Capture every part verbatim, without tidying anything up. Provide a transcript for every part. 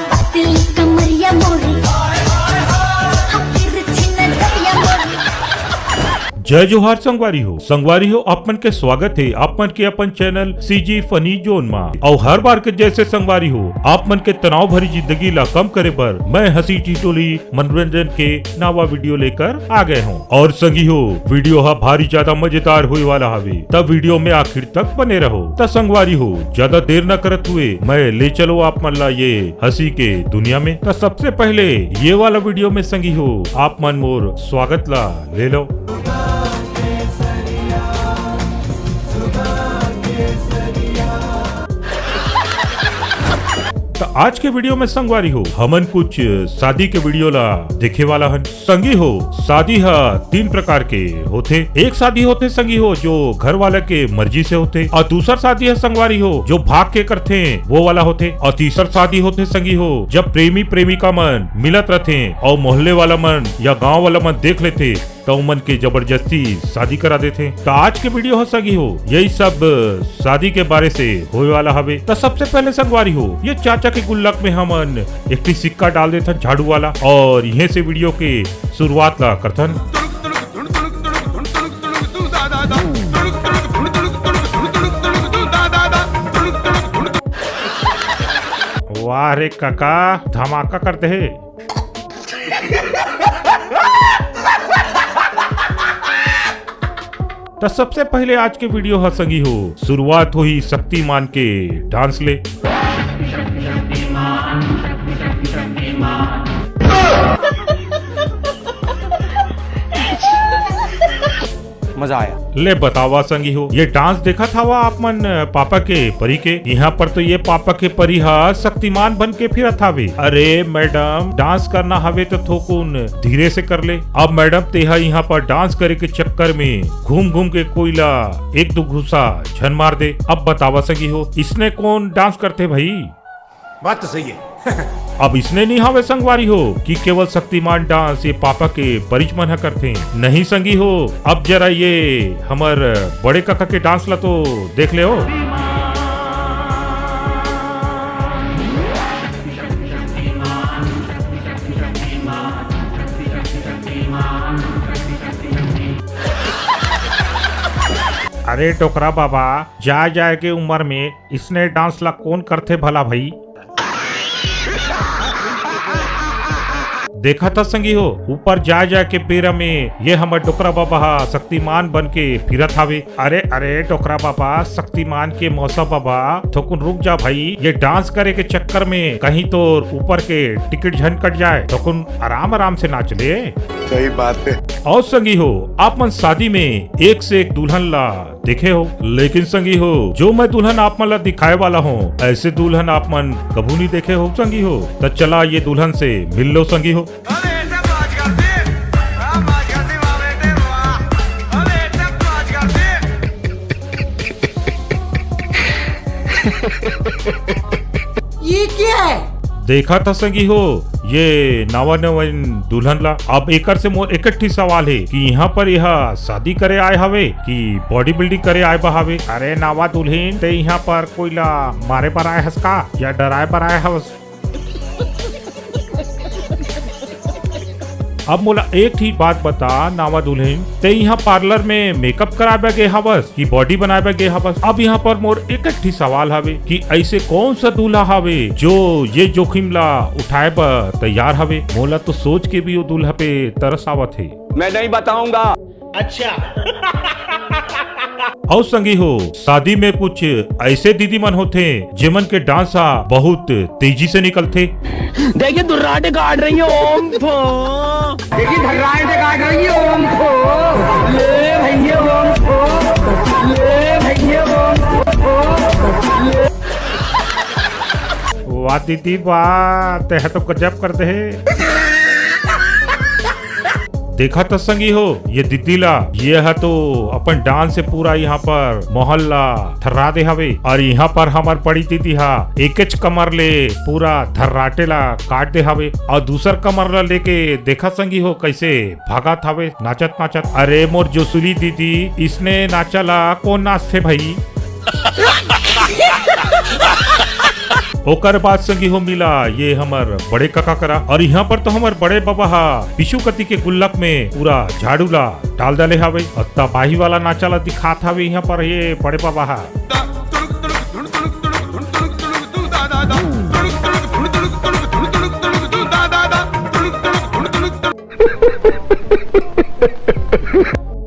पतली कमरिया मोरी, हकीर छिन जबिया मोरी। जय जोहार संगवारी हो। संगवारी हो, आप मन के स्वागत हे आप मन के अपन चैनल सीजी फनी जोन मा। अउ हर बार के जैसे संगवारी हो, आप मन के तनाव भरी जिंदगी ला कम करे बर मैं हंसी टिटोली मनोरंजन के नवा वीडियो लेकर आ गए हों। अउ संगी हो, वीडियो हा भारी ज्यादा मजेदार होए वाला हवे, त वीडियो में आखिर तक बने रहो। त संगवारी हो, ज्यादा देर न करत हुए मैं ले चलो आप मन ला ये हंसी के दुनिया में। त सबसे पहले ये वाला वीडियो में संगी हो, आप मन मोर स्वागत ला ले लो। त आज के वीडियो में संगवारी हो, हमन कुछ शादी के वीडियो ला देखे वाला हन। संगी हो, शादी ह तीन प्रकार के होथे। एक शादी होथे संगी हो, जो घर वाला के मर्जी से होथे, अउ दूसर शादी ह संगवारी हो, जो भाग के करथे, वो वाला होथे। अउ तीसर शादी होथे संगी हो, जब प्रेमी प्रेमिका मन मिलत रथे अउ मोहल्ले वाला मन या गांव वाला मन देख लेथे, त उमन के जबरदस्ती शादी करा देथे। त आज के वीडियो ह संगी हो, यही सब शादी के बारे से होए वाला हवे। त सबसे पहले संगवारी हो, ये चाचा के गुल्लक में हमन एक ठी सिक्का डाल देथन झाड़ू वाला, अउ इहे से वीडियो के शुरुआत ला करथन। वाह रे काका, धमाका कर दे हे। त सबसे पहले आज के वीडियो ह संगी हो, शुरुआत होही शक्तिमान के डांस ले। मजा आया। ले बतावा संगी हो, ये डांस देखत हवा आप मन पापा के परी के? इहाँ पर तो ये पापा के परी हा शक्तिमान बन के फिरत हावे। अरे मैडम, डांस करना हवे तो थोकुन धीरे से कर ले। अब मैडम तेहा इहाँ पर डांस करे के चक्कर में घूम घूम के कोई ला एक दो घूसा झन मार दे। अब बतावा संगी हो, इसने कौन डांस करथे भाई? बात तो सही है। अब इसने नहीं हावे संगवारी हो कि केवल शक्तिमान डांस ये पापा के परिच मन ह करथे। नहीं संगी हो, अब जरा ये हमर बड़े काका के डांस ला तो देख ले हो। अरे डोकरा बाबा, जाए जाए के उम्र में इसने डांस ला कौन करथे भला भाई? देखत ह संगी हो, ऊपर जाए जाए के बेरा में ये हमर डोकरा बाबा हा शक्तिमान बन के फिरत हावे। अरे अरे डोकरा बाबा, शक्तिमान के मौसा बाबा, थोकुन रुक जा भाई। ये डांस करे के चक्कर में कहीं तोर ऊपर के टिकट झन कट जाए, थोकुन आराम आराम से नाच ले। सही बात है। अउ संगी हो, आप मन शादी में एक से एक दुल्हन ला देखे हो, लेकिन संगी हो, जो मैं दुल्हन आप मन ला दिखाए वाला हूँ, ऐसे दुल्हन आप मन कभू नहीं देखे हो संगी हो। त चला ये दुल्हन से मिल लो संगी हो। ये क्या है? देखत ह संगी हो, ये नवा नवीन दुल्हन ला। अब एकर से मोर एक ठिन सवाल हे कि इहाँ पर यह शादी करे आए हवे कि बॉडी बिल्डिंग करे आए बा हवे? अरे नवा दुल्हन, ते इहाँ पर कोई ला मारे बर आए हस का या डराए बर आए हवस? अब मोला एक ठी बात बता नवा दुल्हन, ते इहाँ पार्लर में मेकअप कराए बर गे हवस कि बॉडी बनाए बर गे हवस? अब इहाँ पर मोर एक ठी सवाल हवे कि ऐसे कौन सा दूल्हा हवे जो ये जोखिम ला उठाए बर तैयार हवे? मोला तो सोच के भी वो दूल्हा पे तरस आवत हे। मैं नहीं बताऊंगा। अच्छा। अउ संगी हो, शादी में कुछ ऐसे दीदी मन होथे, जेमन के डांस हा बहुत तेजी से निकलथे। देखिए, दुर्राटे काट रही है, ओम फो। देखिए, धर्राटे काट रही है, ओम फो। ले भैया, ओम फो। ले भैया, ओम फो। वाह दीदी वाह, तेहा तो गजब कर दे हे। देखा तो संगी हो, ये दीदी ला, ये हा तो अपन डांस से पूरा यहाँ पर माहौल ला थर्रा दे हवे। अउ यहाँ पर हमर बड़ी दीदी हा एकेच कमर ले पूरा धर्राटे ला काट दे हवे अउ दूसर कमर ला लेके देखा संगी हो कैसे भागत हवे नाचत नाचत। अरे मोर जोसुली दीदी, इसने नाचा ला कौन नाचथे भाई? ओकर बाद संगी हो मिला ये हमर बड़े कका करा, और यहाँ पर तो हमर बड़े बाबा हा पीछू कति के गुल्लक में पूरा झाड़ू ला डाल डाले हावे, और तबाही वाला नाचा ला दिखात हावे यहाँ पर ये बड़े बाबा हा।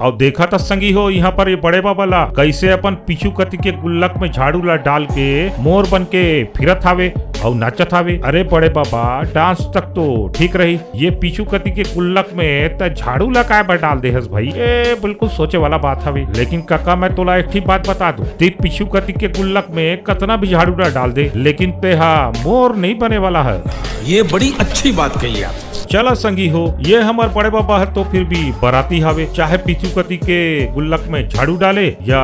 अब देखा था संगी हो, यहाँ पर ये बड़े बाबा ला कैसे अपन पीछू कति के गुल्लक में झाड़ू ला डाल के मोर बन के फिरत हावे अउ नाचत हावे। अरे बड़े बाबा, डांस तक तो ठीक रही, ये पीछू कति के गुल्लक में त झाड़ू ला काय बर डाल दे हस भाई? ये बिल्कुल सोचे वाला बात हवे। लेकिन काका, मैं तोला एक ठी बात बता दूं, ते पीछू कति के गुल्लक में कतना भी झाड़ू ला डाल दे, लेकिन ते हा मोर नहीं बने वाला है। ये बड़ी अच्छी बात कही आप। चला संगी हो, ये हमर बड़े बाबा हर तो फिर भी बराती हावे, चाहे पीछू कति के गुल्लक में झाड़ू डाले या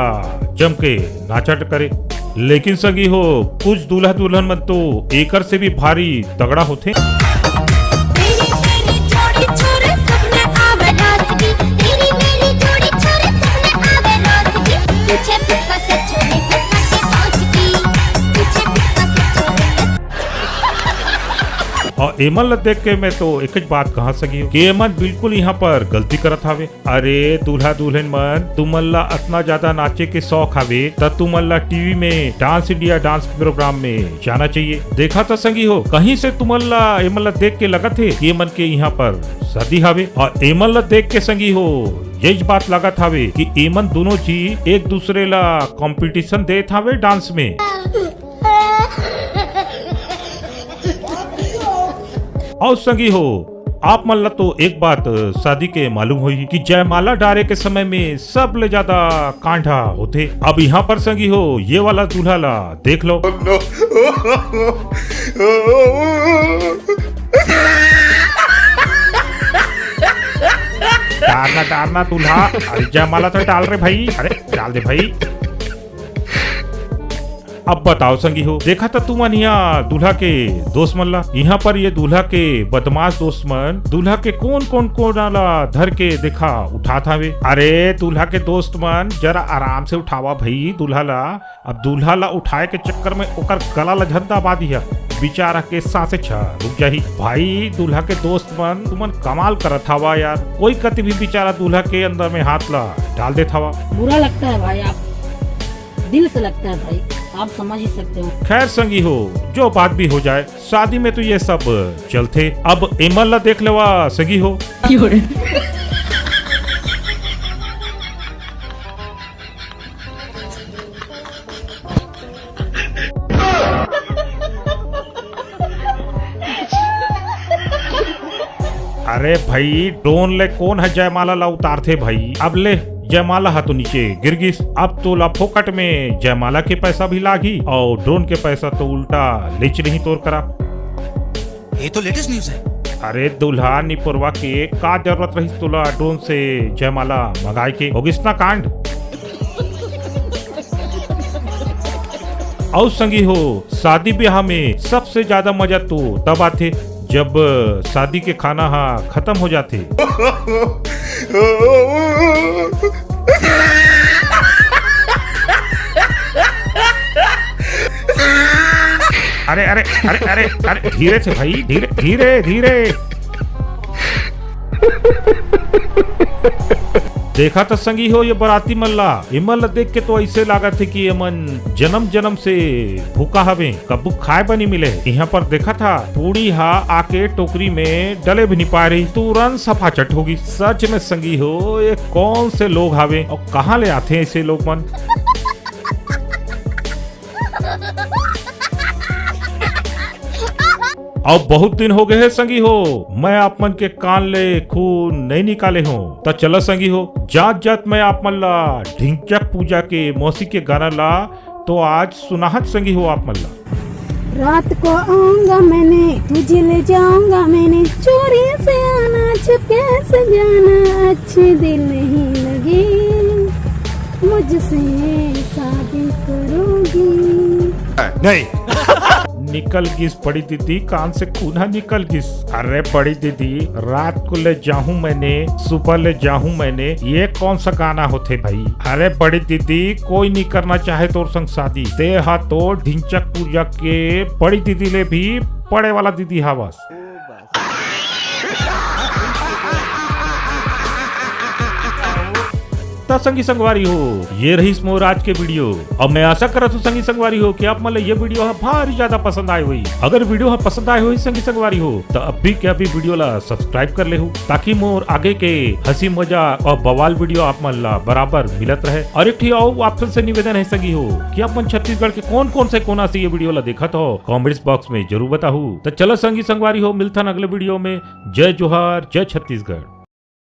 जम के नाचट करे। लेकिन संगी हो, कुछ दूल्हा दुल्हन मन तो एकर से भी भारी तगड़ा होथे। तेरी मेरी जोड़ी छोरे सबने आवे नाच की, तेरी मेरी जोड़ी छोरे सबने आवे नाच की, पीछे पीछे से छोरे के सके पहुंच की, पीछे पीछे से छोरे के और एमन ला देख के मैं तो एक ज बात कहा सकी हूँ कि एमन बिल्कुल यहाँ पर गलती करत हावे। अरे दूल्हा दुल्हन मन, तुमन ला अतना ज्यादा नाचे के शौक हावे, त तुमन ला टीवी में डांस इंडिया डांस प्रोग्राम में जाना चाहिए। देखा था संगी हो, कहीं से तुमन ला, एमन ला देख के लगत हे कि एमन के यहाँ पर शादी हावे, और एमन ला देख के संगी हो, ये ज बात लगत हावे कि एमन दोनों जी एक दूसरे ला कंपटीशन देत हावे डांस में। और संगी हो, आप मन ला तो एक बात शादी के मालूम होही कि जयमाला डारे के समय में सबले ज्यादा कांढा होथे। अब यहाँ पर संगी हो, ये वाला दूल्हा ला देख लो। टारना, टारना दूल्हा, अरे जयमाला तो डाल रे भाई, अरे डाल दे भाई। अब बताओ संगी हो, देखा था तुमन यहाँ दूल्हा के दोस्त मन ला, यहाँ पर ये दूल्हा के बदमाश दोस्त मन दूल्हा के कोन कोन कोना ला धर के देखा उठात हावे। अरे दूल्हा के दोस्त मन, जरा आराम से उठावा भाई दूल्हा ला। अब दूल्हा ला उठाए के चक्कर में ओकर गला ला झन दबा दिहा, बेचारा के सांसे छ रुक जाही। भाई दूल्हा के दोस्त मन, तुमन कमाल करत हावा यार, कोई कति भी बेचारा दूल्हा के अंदर में हाथ ला डाल देत हावा। बुरा लगता है भाई, आप दिल से लगता है भाई, आप समझ ही सकते हो। खैर संगी हो, जो बात भी हो जाए, शादी में तो ये सब चलथे। अब एमन ला देख लेवा संगी हो। अरे भाई, ड्रोन ले कोन ह जयमाला ला उतारथे भाई? अब ले, जयमाला ह तो नीचे गिर गिस। अब तोला फोकट में जयमाला के पैसा भी लागही और ड्रोन के पैसा तो उल्टा लेच नहीं तोर करा। ये तो लेटेस्ट न्यूज़ है। अरे दूल्हा निपोरवा के, का जरूरत रहिस तोला ड्रोन से जयमाला मंगाए के? हो गिस ना कांड। अउ संगी हो, शादी ब्याह में सबसे ज्यादा मजा तो तब आथे, जब शादी के खाना हा खत्म हो जाथे। अरे, अरे, अरे, अरे, अरे, धीरे से भाई, धीरे, धीरे, धीरे। देखा त संगी हो, ये बराती मन ला, एमन ला देख के तो ऐसे लागत हे कि एमन जन्म जन्म से भूखा हवे, कब्बू खाए बर नइ मिले। यहाँ पर देखा था, पूड़ी हा आके टोकरी में डले भी नहीं पा रही, तुरंत सफाचट होगी। सच में संगी हो, ये कौन से लोग हावे और कहाँ ले आथे ऐसे लोग मन? अब बहुत दिन हो गए हे संगी हो, मैं आप मन के कान ले खून नहीं निकाले हूँ। त चला संगी हो, जात जात मैं आप मन ला ढिंचक पूजा के मौसी के गाना ला तो आज सुनाहत संगी हो आप मन ला। रात को आऊंगा मैंने, तुझे ले जाऊंगा मैंने, चोरी से आना, चुपके से जाना, अच्छे दिन नहीं लगे, मुझसे शादी करोगी? नहीं। निकल गिस बड़ी दीदी, कान से खून ह निकल गिस। अरे बड़ी दीदी, रात को ले जाहूं मैंने, सुबह ले जाहूं मैंने, ये कौन सा गाना होथे भाई? अरे बड़ी दीदी, कोई नहीं करना चाहे तोर संग शादी। ते हा तो ढिंचक पूजा के बड़ी दीदी ले भी बड़े वाला दीदी हावस। त संगी संगवारी हो, ये रहिस मोर आज के वीडियो। अब मैं आशा करत हूँ संगी संगवारी हो कि आप मन ल ये वीडियो ह भारी ज्यादा पसंद आए होही। अगर वीडियो ह पसंद आए होही संगी संगवारी हो, त अभी के अभी वीडियो ला सब्सक्राइब कर लेहू, ताकि मोर आगे के हंसी मजाक और बवाल वीडियो आप मन ला बराबर मिलत रहे। और एक ठी अउ आप मन से निवेदन है संगी हो कि आप मन छत्तीसगढ़ के कौन कौन से कोना से ये वीडियो ला देखत हो, कमेंट्स बॉक्स में जरूर बताहू। त चलो संगी संगवारी हो, मिलथन अगले वीडियो में। जय जोहार, जय छत्तीसगढ़।